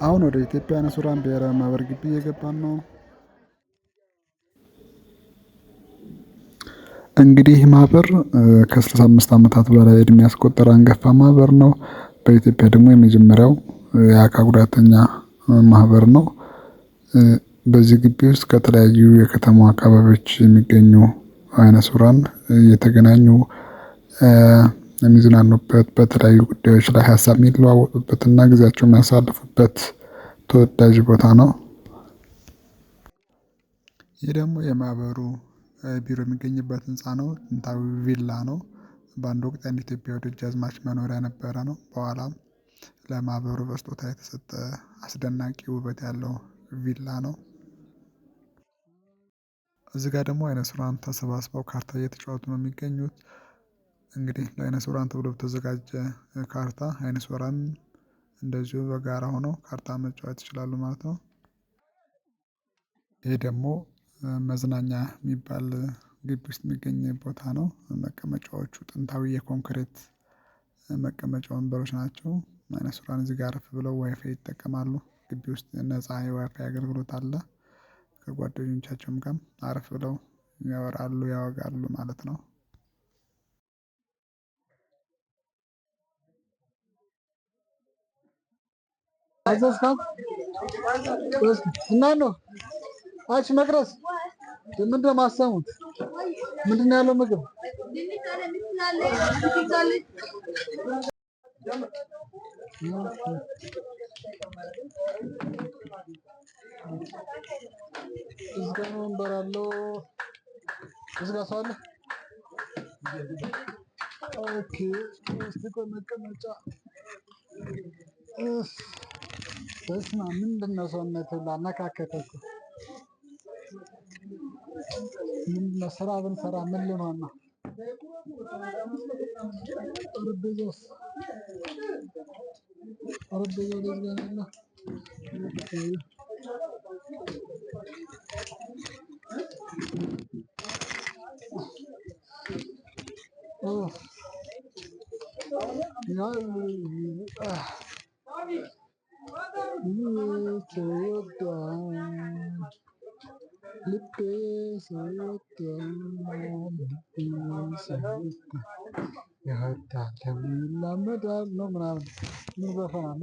አሁን ወደ ኢትዮጵያ ዓይነ ስውራን ብሔራዊ ማህበር ግቢ እየገባን ነው። እንግዲህ ይህ ማህበር ከ65 ዓመታት በላይ እድሜ ያስቆጠረ አንጋፋ ማህበር ነው። በኢትዮጵያ ደግሞ የመጀመሪያው የአካል ጉዳተኛ ማህበር ነው። በዚህ ግቢ ውስጥ ከተለያዩ የከተማው አካባቢዎች የሚገኙ ዓይነ ስውራን እየተገናኙ የሚዝናኑበት፣ በተለያዩ ጉዳዮች ላይ ሀሳብ የሚለዋወጡበትና ጊዜያቸውን የሚያሳልፉበት ተወዳጅ ቦታ ነው። ይህ ደግሞ የማህበሩ ቢሮ የሚገኝበት ህንፃ ነው። ጥንታዊ ቪላ ነው። በአንድ ወቅት የአንድ ኢትዮጵያዊ ደጃዝማች መኖሪያ የነበረ ነው። በኋላም ለማህበሩ በስጦታ የተሰጠ አስደናቂ ውበት ያለው ቪላ ነው። እዚህ ጋር ደግሞ ዓይነ ስውራን ተሰባስበው ካርታ እየተጫወቱ ነው የሚገኙት። እንግዲህ ለዓይነ ስውራን ተብሎ በተዘጋጀ ካርታ ዓይነ ስውራን እንደዚሁ በጋራ ሆነው ካርታ መጫወት ይችላሉ ማለት ነው። ይሄ ደግሞ መዝናኛ የሚባል ግቢ ውስጥ የሚገኝ ቦታ ነው። መቀመጫዎቹ ጥንታዊ የኮንክሪት መቀመጫ ወንበሮች ናቸው። ዓይነ ስውራን እዚህ ጋር አረፍ ብለው ዋይፋይ ይጠቀማሉ። ግቢ ውስጥ ነፃ የዋይፋይ አገልግሎት አለ። ከጓደኞቻቸውም ጋር አረፍ ብለው ያወራሉ፣ ያወጋሉ ማለት ነው። አዘዝካት እና ነው አንቺ መቅረስ ምንድን ነው የማሰሙት? ምንድን ነው ያለው ምግብ? እዚህ ጋር ወንበር አለው። እዚህ ጋር ሰው አለ። Okay፣ እስቲ ቆይ መቀመጫ። በስመ አብ፣ ምንድን ነው ሰውነት ሁላ አነካከተ እኮ። ምንድን ነው ስራ ብንሰራ ምን ልንሆን ነው? ጠረጴዛውስ? ጠረጴዛው ላይ እዚህ ጋር ነው ያለው። ልቤ ሰው ይወዳል፣ ልቤ ሰው ይወዳል፣ ይወዳል ይላመዳል ነው ምናምን ምን ዘፈን አለ?